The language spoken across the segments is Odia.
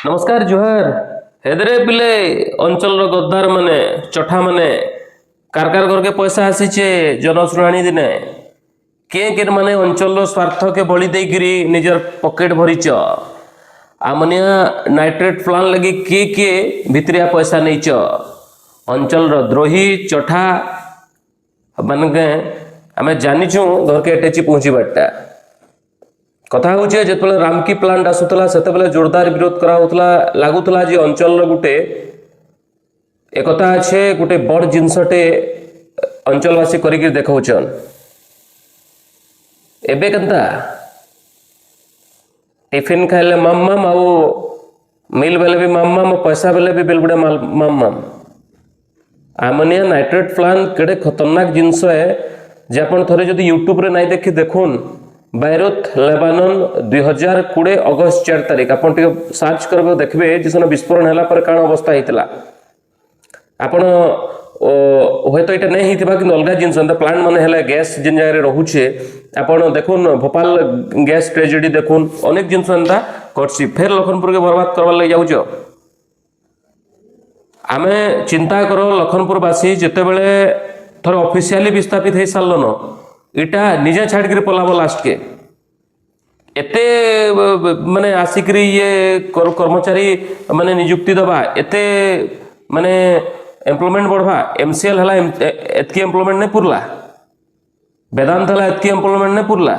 ନମସ୍କାର, ଜୁହାର। ହେଦରେ ପିଲେ, ଅଞ୍ଚଳର ଗଦ୍ଦାର ମାନେ, ଚଠା ମାନେ, କାର କାର ଘରକେ ପଇସା ଆସିଛେ ଜନଶୁଣାଣି ଦିନେ? କେ କେନ୍ ମାନେ ଅଞ୍ଚଳର ସ୍ୱାର୍ଥକେ ବଳି ଦେଇକିରି ନିଜର ପକେଟ ଭରିଛ? ଆମୋନିଆ ନାଇଟ୍ରେଟ୍ ପ୍ଲାଣ୍ଟ ଲାଗି କିଏ କିଏ ଭିତରିଆ ପଇସା ନେଇଛ? ଅଞ୍ଚଳର ଦ୍ରୋହୀ ଚଠା ମାନେ ଆମେ ଜାନିଛୁଁ ଘରକେ ଏଟେଚି ପହଞ୍ଚିବାରଟା। କଥା ହଉଛେ, ଯେତେବେଳେ ରାମକି ପ୍ଲାଣ୍ଟ ଆସୁଥିଲା, ସେତେବେଳେ ଜୋରଦାର ବିରୋଧ କରାହଉଥିଲା। ଲାଗୁଥିଲା ଯେ ଅଞ୍ଚଳର ଗୋଟେ ଏକତା ଅଛେ, ଗୋଟେ ବଡ଼ ଜିନିଷଟେ ଅଞ୍ଚଳବାସୀ କରିକି ଦେଖାଉଛନ୍। ଏବେ କେନ୍ତା ଟିଫିନ ଖାଇଲେ ମାମ୍ ମାମ୍, ଆଉ ମିଲ୍ ବେଲେ ବି ମାମ୍ ମାମ୍, ପଇସା ବେଲେ ବି ବେଲଗୁଡ଼ା ମାମ୍ ମାମ୍। ଆମୋନିଆ ନାଇଟ୍ରେଟ୍ ପ୍ଲାଣ୍ଟ କେଡ଼େ ଖତରନାକ ଜିନିଷ ଏ ଯେ ଆପଣ ଥରେ ଯଦି ୟୁଟ୍ୟୁବରେ ନାଇଁ ଦେଖି ଦେଖୁନ୍। ବାଇରୋତ, ଲେବାନନ, 2020 ଅଗଷ୍ଟ 4 ତାରିଖ। ଆପଣ ଟିକେ ସର୍ଚ୍ଚ କରିବେ, ଦେଖିବେ ଯେ ସେନ ବିସ୍ଫୋରଣ ହେଲା ପରେ କାଣା ଅବସ୍ଥା ହେଇଥିଲା। ଆପଣ ହୁଏତ ଏଇଟା ନାଇଁ ହେଇଥିବା, କିନ୍ତୁ ଅଲଗା ଜିନିଷ ଏନ୍ତା ପ୍ଲାଣ୍ଟ ମାନେ ହେଲେ ଗ୍ୟାସ୍ ଯେନ୍ ଜାଗାରେ ରହୁଛେ, ଆପଣ ଦେଖୁନ୍, ଭୋପାଲ ଗ୍ୟାସ୍ ଟ୍ରେଜେଡି ଦେଖୁନ୍, ଅନେକ ଜିନିଷ ଏନ୍ତା କରସି। ଫେର୍ ଲଖନପୁରକେ ବର୍ବାଦ କରବାର୍ ଲାଗି ଯାଉଛ। ଆମେ ଚିନ୍ତା କର ଲଖନପୁରବାସୀ, ଯେତେବେଳେ ଥରେ ଅଫିସିଆଲି ବିସ୍ଥାପିତ ହେଇ ସାରିଲନ, ଏଇଟା ନିଜେ ଛାଡ଼ିକିରି ପଲାବ ଲାଷ୍ଟକେ। ଏତେ ମାନେ ଆସିକିରି ଇଏ କର୍ମଚାରୀ ମାନେ ନିଯୁକ୍ତି ଦେବା, ଏତେ ମାନେ ଏମ୍ପ୍ଲୟମେଣ୍ଟ ବଢ଼ବା। ଏମସିଏଲ୍ ହେଲା, ଏତ୍କି ଏମ୍ପ୍ଲୟମେଣ୍ଟ ନାଇଁ ପୁରଲା। ବେଦାନ୍ତ ହେଲା, ଏତ୍କି ଏମ୍ପ୍ଲୟମେଣ୍ଟ ନାଇଁ ପୁରଲା।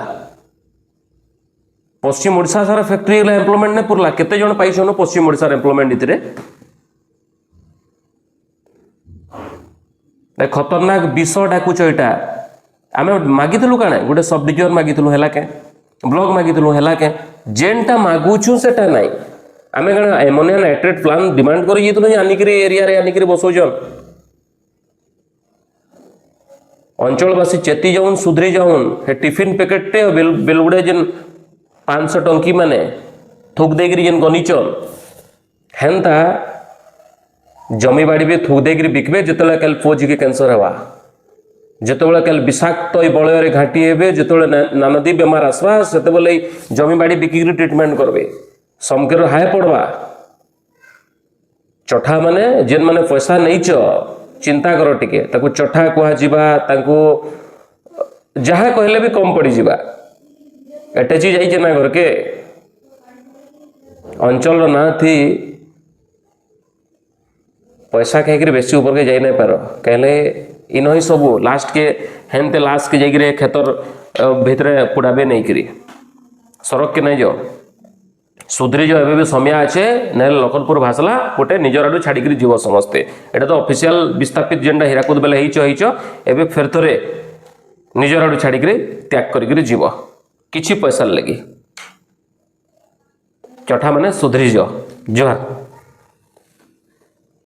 ପଶ୍ଚିମ ଓଡ଼ିଶା ସାରା ଫ୍ୟାକ୍ଟ୍ରି ହେଲା, ଏମ୍ପ୍ଲୟମେଣ୍ଟ ନାଇଁ ପୁରଲା। କେତେ ଜଣ ପାଇଛନ ପଶ୍ଚିମ ଓଡ଼ିଶାର ଏମ୍ପ୍ଲୟମେଣ୍ଟ ଏଥିରେ? ଏ ଖତରନାକ ବିଷ ଡାକୁଛ ଏଇଟା। ଆମେ ମାଗିଥିଲୁ କାଣା? ଗୋଟେ ସବ୍ ଡିଭିଜନ ମାଗିଥିଲୁ, ହେଲା କେ? ବ୍ଲକ ମାଗିଥିଲୁ, ହେଲା କେ? ଯେନ୍ଟା ମାଗୁଛୁ ସେଟା ନାଇଁ। ଆମେ କାଣା ଏମୋନିଆ ନାଇଟ୍ରେଟ୍ ପ୍ଲାଣ୍ଟ ଡିମାଣ୍ଡ କରି ଯାଇଥିଲୁ ଯେ ଆନିକିରି ଏରିଆରେ ଆନିକିରି ବସଉଛନ୍? ଅଞ୍ଚଳବାସୀ ଚେତି ଯାଉନ୍, ସୁଧରି ଯାଉନ୍। ହେ ଟିଫିନ୍ ପ୍ୟାକେଟଟେ ବେଲଗୁଡ଼େ ଯେନ୍ 500 ଟଙ୍କି ମାନେ ଥୁକ୍ ଦେଇକିରି ଯେନ୍ ଗନିଛନ୍, ହେନ୍ତା ଜମି ବାଡ଼ି ବି ଥୁକ୍ ଦେଇକିରି ବିକବେ। ଯେତେବେଳେ କାଲି ପୁଅ ଝିକେ କ୍ୟାନ୍ସର ହେବା, ଯେତେବେଳେ କାଲି ବିଷାକ୍ତ ଏଇ ବଳୟରେ ଘାଣ୍ଟି ହେବେ, ଯେତେବେଳେ ନାନାଦି ବେମାର ଆସବା, ସେତେବେଳେ ଏଇ ଜମି ବାଡ଼ି ବିକିକିରି ଟ୍ରିଟମେଣ୍ଟ କରବେ। ସମକେର ହାଏ ପଡ଼ବା। ଚଠା ମାନେ, ଯେନ୍ ମାନେ ପଇସା ନେଇଛ, ଚିନ୍ତା କର ଟିକେ। ତାକୁ ଚଠା କୁହାଯିବା, ତାଙ୍କୁ ଯାହା କହିଲେ ବି କମ୍ ପଡ଼ିଯିବା। ଏଟେଚି ଯାଇଛେ ନା ଘରକେ? ଅଞ୍ଚଳର ନାଁ ଥି ପଇସା ଖାଇକିରି ବେଶୀ ଉପରକେ ଯାଇ ନାଇଁ ପାର। କାହିଁଲେ ଇନ ହିଁ ସବୁ ଲାଷ୍ଟକେ ହେନ୍ତେ ଲାଷ୍ଟକେ ଯାଇକିରି କ୍ଷେତର ଭିତରେ ପୁଡ଼ାବେ ନେଇକିରି। ସଡ଼କକେ ନାଇଁ ଯାଅ, ସୁଧରି ଯାଅ, ଏବେ ବି ସମୟ ଅଛେ। ନହେଲେ ଲଖନପୁର ଭାସଲା ଗୋଟେ, ନିଜର ଆଡ଼ୁ ଛାଡ଼ିକିରି ଯିବ ସମସ୍ତେ। ଏଇଟା ତ ଅଫିସିଆଲ ବିସ୍ଥାପିତ ଯେନ୍ଟା ହୀରାକୁଦ ବେଲେ ହେଇଛ ହେଇଛ, ଏବେ ଫେର୍ ଥରେ ନିଜର ଆଡ଼ୁ ଛାଡ଼ିକିରି ତ୍ୟାଗ କରିକିରି ଯିବ କିଛି ପଇସାର ଲାଗି। ଚଠା ମାନେ ସୁଧରି ଯାଅ। ଜୁହାର।